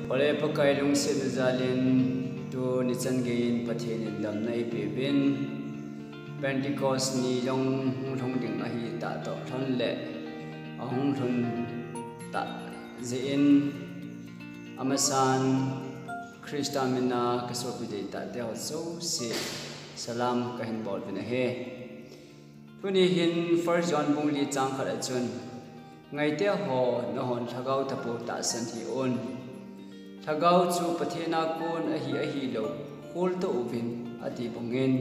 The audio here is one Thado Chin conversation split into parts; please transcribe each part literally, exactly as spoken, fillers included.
Ole Pakai lungsetna jalin tuni chan geiyin Pathen in damna eipeuvin, Pentecost ni jong hung lhung ding ahitah toh lhon le ahung lhun tah jeh in, amasan Christa mina kasopi deitah teho jouse salam kahin bol uvin ahi. Tuni hin First John bung li chang khat a chun, ngaite ho, nanghon lhagao tapou tahsan hih un. Lhagao chu Pathen a kon ahi ahilou kholtoh uvin, ati bangin,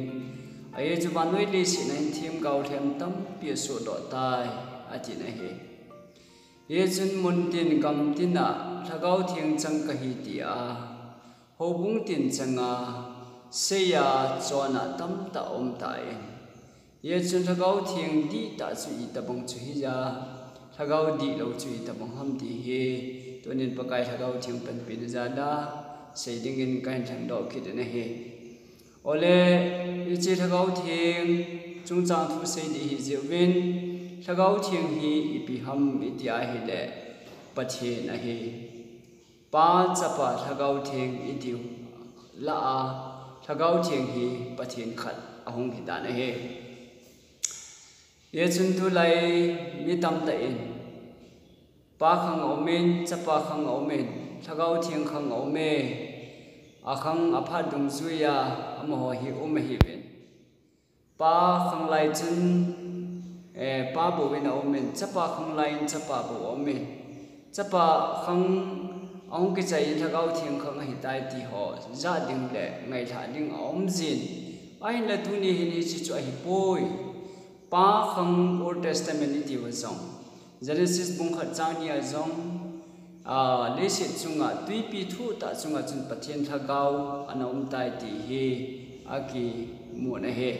ajeh chu vannoi leiset a hin themgao lhem tampi asohdoh tai, atina ahi. Hijeh chun muntin gamtin a Lhagao Theng chang kahi tia, houbung tin changa, seiya chonna tamtah aumtan, hijeh chun Lhagao Theng dihtah chu itobang chu hija, Lhagao dihlou chu itobang ham ti hi tunin Pakai Lhagao Theng panpina jal a sei dingin kahin lhengdoh kit in ahi. Ole, hiche Lhagao Theng chungchang thu sei ding hijeh uvin, Lhagao Theng hi ipi ham iti ahile, Pathen ahi. Pa, Chapa, Lhagao Theng itiu lah a, Lhagao Theng hi Pathen khat ahung hitan ahi. Hijeh chun tulai mi tamtah in, Pa khang aumin, Chapa khang aumin, Lhagao Theng khang aume, akhang aphat dungjuiya amaho hi um ahiuvin. Pa khang lai chun, eh, Pa bouvin aumin, Chapa khang lai in Chapa bou aumin, Chapa khang ahung kichai in Lhagao Theng khang ahitai tiho jah ding le ngailhah ding aumjin. Ahinla tuni hin hiche chu ahipoi. Pa khang Old Testament itiuva jong, Genesis bung khat chang ni a jong, leiset chunga, twipi thuhtah chunga chun Pathen Lhagao ana umtai ti hi akimun ahi.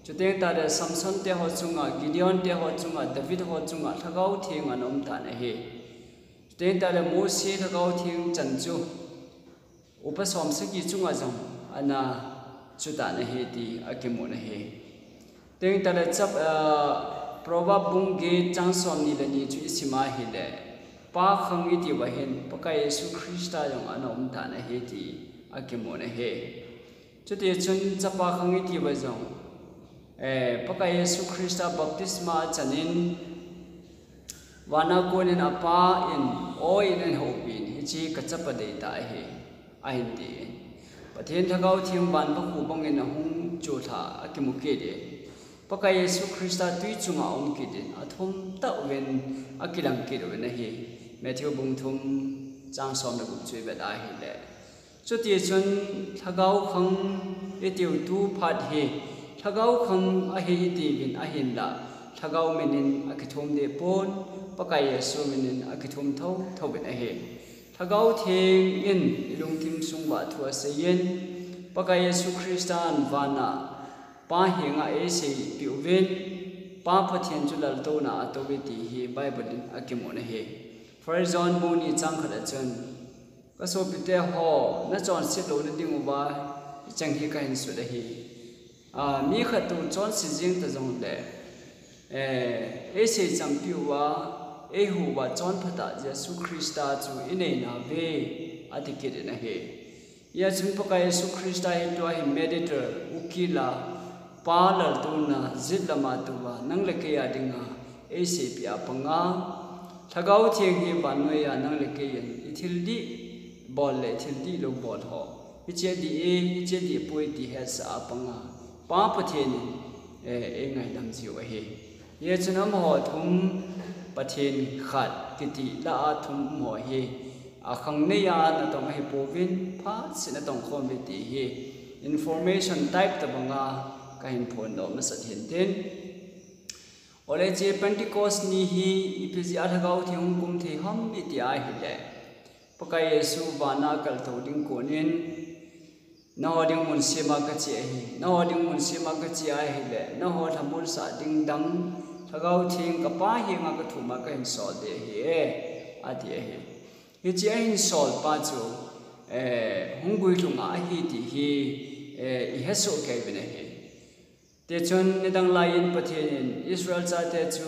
Chuteng tahle Samson teho chunga, Gideon teho chunga, David ho chunga Lhagao Theng ana umtan ahi. Chuteng tahle Mose Lhagao Theng chan chu upa som sagi chunga jong ana chutan ahi ti akimun ahi. Chuteng tahle chap, Proverb bung get chang somni le ni chu isim a ahile, Pa khang itiuva hin Pakai Jesu Christa jong ana umtan ahi ti akimun ahi. Chutichun Chapa khang itiuva jong, eh, Pakai Jesu Christa baptisma achanin, vana konin apa in, oi in ahin houpin, hiche kachapa deitah ahi, ahin tin. Pathen Lhagao Theng van vakhu bangin ahung cholha akimu kit in, Pakai Jesu Christa twi chunga aum kit in, athum tauvin akilang kit uvin ahi. Matthew bung thum chang som le gup chu ivet ahile. Chutichun Lhagao khang itiu tu phat hi, Lhagao khang ahi itiuvin ahinla, Lhagao minin akithum dehpon, Pakai Jesu minin akithum thotho uvin ahi. Lhagao Theng in ilungthim sung uva thu aseiyin, Pakai Jesu Christan vana Pa henga eiseipeh uvin, Pa Pathen chu laltouna atouve ti hi Bible in akimun ahi. First John bung ni chang khat a chun, kasopite ho, nachonset louna dinguva hicheng hi kahin sut ahi. Mi khat toh chonse jeng ta jongle, eisei champiuva, eihuhuva chonphatah Jesu Christa chu ineinauve, ati kit in ahi. Hijeh chun Pakai Jesu Christa hi tua hi mediator, ukila, Pa laltouna jet lama touva nang le keiya dinga eiseipeh a panga, Lhagao Theng hi vannoiya nang le keiyin ithil dih bol le ithil dihlou bol ho, hiche dih e, hiche dihpoi ti hetsah a panga, Pa Pathen in eingaidam jiu ahi. Hijeh chun amaho thum Pathen khat kiti lah a thum umho hi, akhang neiya natong ahipouvin, phatseh natong khom uve ti hi information type tobanga kahin phondoh masat hintin. Ole hiche Pentecost ni hi ipi jeh a Lhagao Theng hung kum thei ham iti ahile, Pakai Jesu vana kaltou ding konin, nangho ding mun sema kache ahi, nangho ding mun sema kache ahile, nangho lhamonsah ding dang, Lhagao Theng kapa henga kathuma kahin sol ding ahi e, ati ahi. Hiche ahin sol pa chu, hung guilhunga ahi ti hi ihesoh keiuvin ahi. Tichun nidang laiyin Pathen in Israel chate chu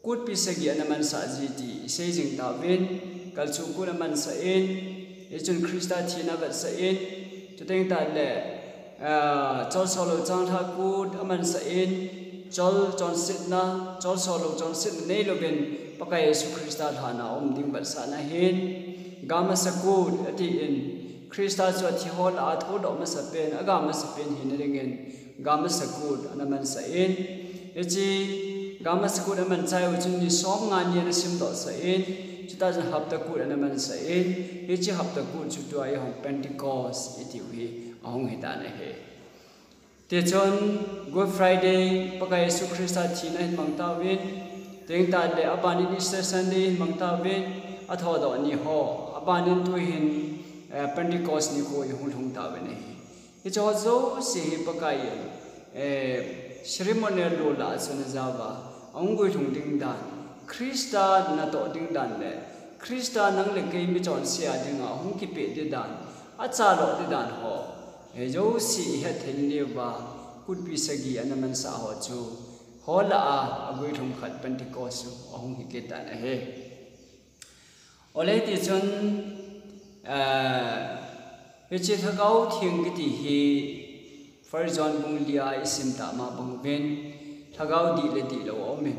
kotpi sagi ana mansah ji ti isei jing tauvin, kalchuh kut amansah in, hichun Christa thina avetsah in, chuteng tahle, ah, cholso lou changlhah kut amansah in, chol chonsetna, cholso lou chonsetna neilouvin, Pakai Jesu Christa lhana um ding vetsahna ahin, gamasa kut atin, Christa chu athi ho lah a thodoh masapen, agamasa pen hina dingin, gamasa kut ana mansah in, hiche gamasa kut amanchai u chun ni somnga ni ana simdohsah in, chutah chun hapta kut ana mansah in, hiche hapta kut chu tua eihon Pentecost itiu hi ahung hitan ahi. Tichun Good Friday, Pakai Jesu Christa thina hin mang tauvin, chuteng tahle abanin Easter Sunday hin mang tauvin, athodoh ni ho, abanin tuhin, eh, Pentecost nikho ihung lhung tauvin ahi. Hiche ho jouse hi Pakai in, eh, ceremonial law lah a chun ajaova, ahung guilhung ding dan, Christa natoh ding dan le, Christa nang le kei michonse a dinga hung kipeh ding dan, achaloh ding dan ho, eh, jouse ihet thei nauva, kutpi sagi ana mansah ho chu, ho lah a, aguilhung khat Pentecost chu ahung hikit tan ahi. Ole tichun, eh, hiche Lhagao Theng kiti hi First John bung lia isim tah ma bang uvin, Lhagao dih le dihlou aumin.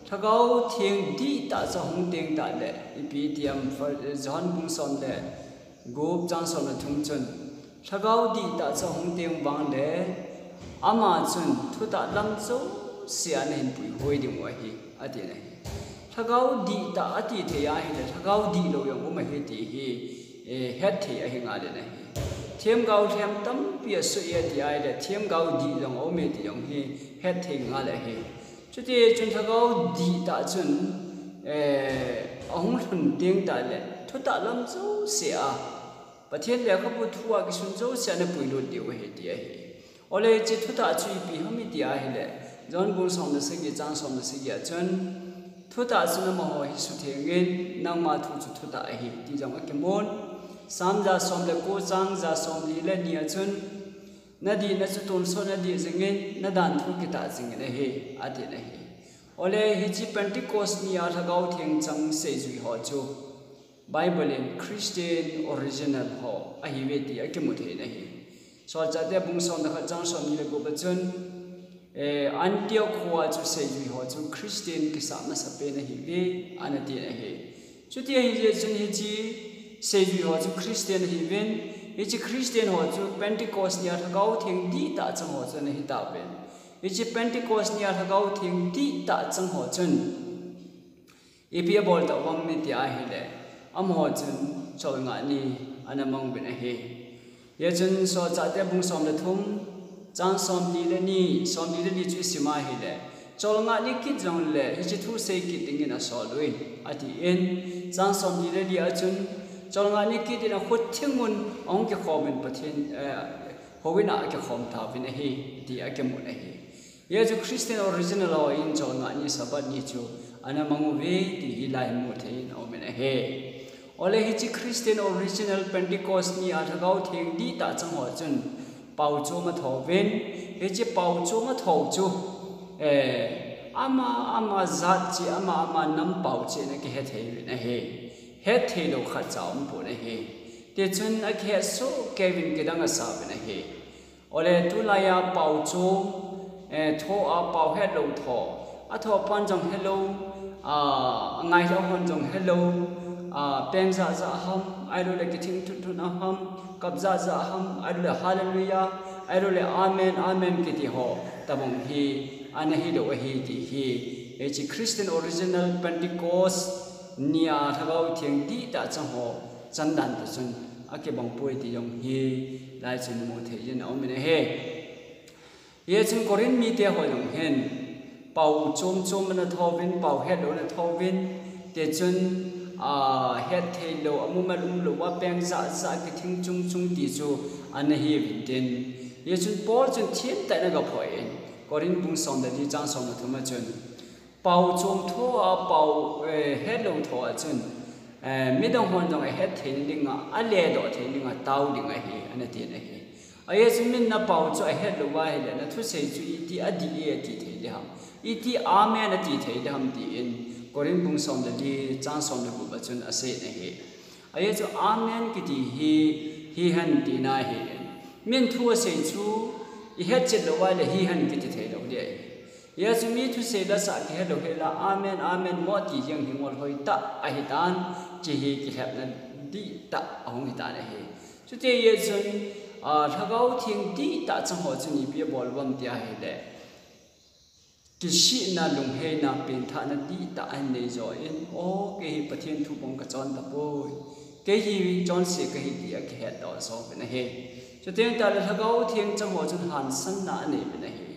Lhagao Theng dihtah chu ahung teng tahle, ipi iti ham, First John bung som le gup chang som le thum chun, Lhagao dihtah chu ahung teng vangle, ama chun thutah lam jouse ana hin puihoi dingu ahi, atin ahi. Lhagao dihtah ati thei ahile, Lhagao dihlou jong um ahi ti hi, eh, hetthei ahi ngal in ahi. Themgao lhem tampi asoh e ati ahile, themgao dih jong aume ti jong hi hetthei ngal ahi. Chutichun Lhagao dihtah chun, eh, ahung lhun teng tahle, thutah lam jouse a, Pathen lekhabu thu a kisun jouse a ana puilut diu ahi ti ahi. Ole hiche thutah chu ipi ham iti ahile, John bung som le sagi chang som le sagi a chun, thutah chun amaho hi suthengin, nangma thu chu thutah ahi ti jong akimun. Sam ja som le ko chang ja som li le ni a chun, nadihna chu tonsot nadih jingin, nadanthu kitah jingin ahi, atin ahi. Ole hiche Pentecost ni a Lhagao Theng chang seijui ho chu, Bible in Christian original ho ahiuve ti akimu thei in ahi. Solchahte bung som le khat chang som ni le gup a chun, eh, Antioch khoa chu seijui ho chu Christian kisah masapen ahiuve, ana tin ahi. Chuti ahijeh chun hiche seijui ho chu Christian ahiuvin, hiche Christian ho chu Pentecost ni a Lhagao Theng dihtah chang ho chu ana hitauvin. Hiche Pentecost ni a Lhagao Theng dihtah chang ho chun, ipi abol tauvam iti ahile, amaho chun cholngah ni ana mang uvin ahi. Hijeh chun Solchahte bung som le thum, chang som li le ni, som li le li chu isim ahile, cholngah ni kit jongle, hiche thu sei kit dingin asol uvin, atin, chang som li le li a chun, cholngah ni kit in akhut thingun, ahung kikhom in Pathen, eh, houin a akikhom tauvin ahi, ti akimun ahi. Hijeh chun Christian original ho in cholngah ni Sabbath ni chu ana mang uve ti hi lai hin mu thei in aumin ahi. Ole hiche Christian original Pentecost ni a Lhagao Theng dihtah chang ho chun pao chom athouvin, hiche pao chom atho chu, eh, ama ama jat cheh, ama ama nam pao cheh in akihe thei uvin ahi. Hetthei lou khatcha umpon ahi. Tichun akihet soh kei uvin kidang asa uvin ahi. Ole tulai a pao chom, eh, tho a pao hetlou tho. Athopan jong helou, ah, angailhah hon jong helou, ah, peng jat jat ham, ahiloule kithing thut thut a ham, kap jat jat ham, ahiloule hallelujah, ahiloule amen, amen kiti ho tobang hi ana hilou ahi ti hi. Hiche Christian original Pentecost ni a Lhagao Theng dihtah chang ho chandan toh chun akibang poi ti jong hi lai chun mu thei in aumin ahi. Hijeh chun Corinth mite ho jong hin pao chom chom ana thouvin, pao hetlou ana thouvin, tichun, ah, hetthei lou, amumal umlou a peng jat jat kithing chung chung ti chu ana hiuvin tin. Hijeh chun Paul chun themtah in agaphoh in, Corinth bung som le li chang som le thum a chun, pao chom tho a pao, eh, hetlou tho a chun, eh, midang hon jong ahet theina dinga, aledoh theina dinga, tao ding ahi, ana tin ahi. Ajeh chu min napao chu ahetlou ahile, nathusei chu iti adih e ati thei ding ham, iti amen ati thei ding ham tin, Korin bung som le li, chang som le gup a chun asei na hi. Ahi chu amen kiti hi, hihen tina hi. Min thu asei chu, ihet chet lou uva le hihen kiti thei lou ding ahi. Hijeh chun mi thusei la sa kihe lou hela, amen, amen, mo ti jeng hi ngol hoi tah ahitan, hiche hi kilhepna dihtah ahung hitan ahi. Chuti jeh chun, ah, Lhagao Theng dihtah chang ho chun ipi abol uvem ti ahile, kisihna, lungheina, penthahna dihtah ahin nei jo in, o, kei hi Pathen thu bang kachon tapoi, kei hi chonse kahi ti akihet doh jo uvin ahi. Chuteng tahle Lhagao Theng chang ho chun hansanna anei uvin ahi.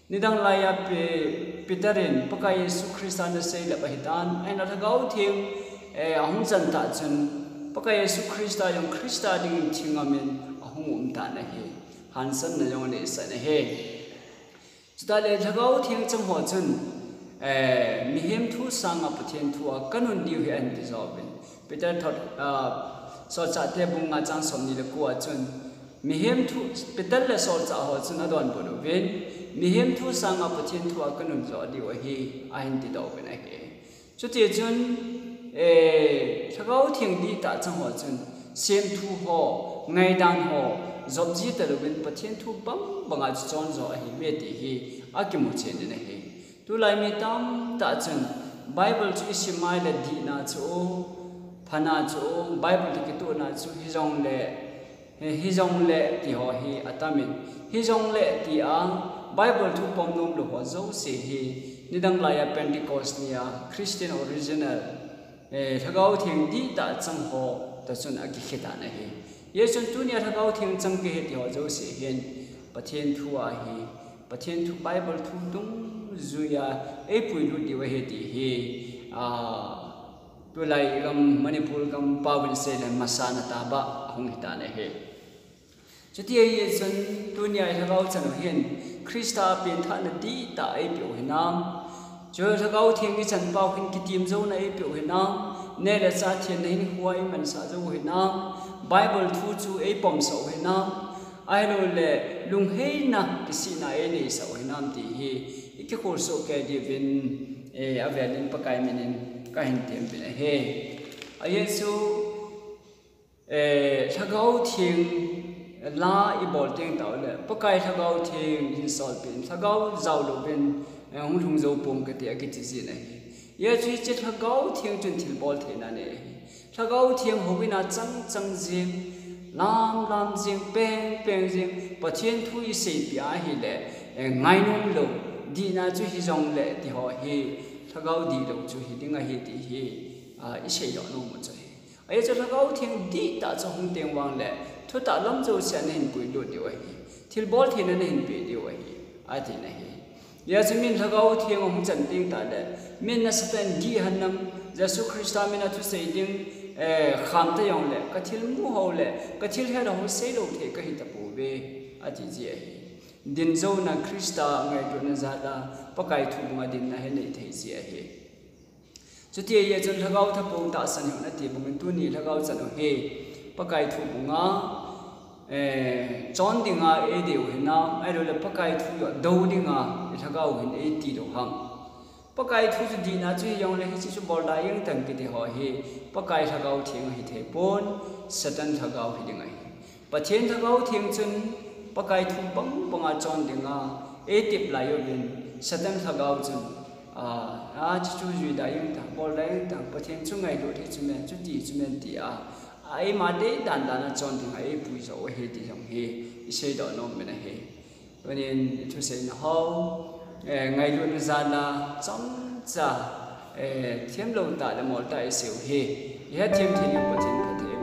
Nidang laiya Pe-, Peter in Pakai Jesu Christa ana seilep ahitan, ahinla Lhagao Theng, eh, ahung chan tah chun, Pakai Jesu Christa jong Christa dingin thingam in ahung um tan ahi. Hansanna jong anei san ahi. Chutahle Lhagao Theng chang ho chun, eh, mihem thu sanga Pathen thu a kanun diu hi ahin ti jo uvin. Peter thot, ah, Solchahte bung nga chang som ni le ko a chun, mihem thu, Peter le solchah ho chun adonbut uvin, mihem thu sanga Pathen thu a kanun jo diu ahi, ahin ti doh uvin ahi. Chuti chun, eh, Lhagao Theng dihtah chang ho chun, semthu ho, ngaidan ho, jop ji talouvin Pathen thu bang banga chu chon jo ahiuve ti hi akimu chen in ahi. Tulai mi tamtah chun Bible chu isim a ahile dihna chu, phana chu, Bible toh kitohna chu hijongle, hi, hijongle ti ho hi atam in, hijongle ti a Bible thu pom nom lou ho jouse hi nidang laiya Pentecost nia Christian original, eh, Lhagao Theng dihtah chang ho toh chun akikhe tan ahi. Hijeh chun tunia Lhagao Theng chang kahi ti ho jouse hin Pathen thu ahi, Pathen thu Bible thu dungjuiya eipuilut diu ahi ti hi, ah, tulai gam Manipur gam paovin seile masanga tabang ahung hitan ahi. Chuti ahi chun tunia Lhagao chan u hin Christa penthahna dihtah eipeh u hinam. Chu Lhagao Theng ichan pau hin kitem jouna eipeh u hinam. Neh le chah thenna hin hua imansah jou u hinam. Bible thu chu eipomsah u hinam. Ahilouleh lungheina kisihna eineisah u hinam ti hi ikikholsoh kei diuvin, eh, avelin Pakai min in kahin tem uvin ahi. Ahi chu, eh, Lhagao Theng la ibol teng tahle, Pakai Lhagao Theng hin solpeh in, Lhagao jao louvin, eh, hung lhung jou pon kati akiti jin ahi. Hijeh chun hiche Lhagao Theng chun thilbol theina anei ahi. Lhagao Theng houin a chang chang jing, lam lam jing, peng peng jing, Pathen thu iseipeh ahile, eh, ngainom lou, dihna chu hijongle ti ho hi, Lhagao dihlou chu hiding ahi ti hi, ah, isei doh nom u chu ahi. Ahi chu Lhagao Theng dihtah chu hung teng vangle, thutah lam jouse a nahin puilut diu ahi. Thilbol theina nahin pe diu ahi, ati na ahi. Hijeh chun min Lhagao Theng ahung chan teng tahle, min nasatah in dih hen lang, Jesu Christa min a thusei ding, eh, kham ta jongle, kathilmu ho le, kathilhet ho seilou thei kahi tapouve, ati ji ahi. Dinjouna Christa ngailutna jal a, Pakai thu banga dinna hi nei thei ji ahi. Chuti ahi chun Lhagao Theng tahsan hih un ati bangin tuni Lhagao chan u hi Pakai thu banga, eh, chon dinga eidei u hinam, ahilouleh Pakai thu joh dou dinga i Lhagao hin eiti lou ham. Pakai thu chu dihna chu hijongle hiche chu bol da jeng tan kiti ho hi Pakai Lhagao Theng ahi thei pon, Satan Lhagao hiding ahi. Pathen Lhagao Theng chun Pakai thu bang banga chon dinga eitep lai uvin, Satan Lhagao chun, a, a, chuchu jui da jeng tan, bol da jeng tan, Pathen chu ngailut hi chu men, chuti chu men tia, a, eima dei dan dan a chon dinga eipui jou ahi ti jong hi isei doh nom in ahi. Tunin i thuseina ho, eh, ngailutna jal a chomcha, eh, themlou tah le mol tah isei u hi, ihet them thei u Pathen phatthei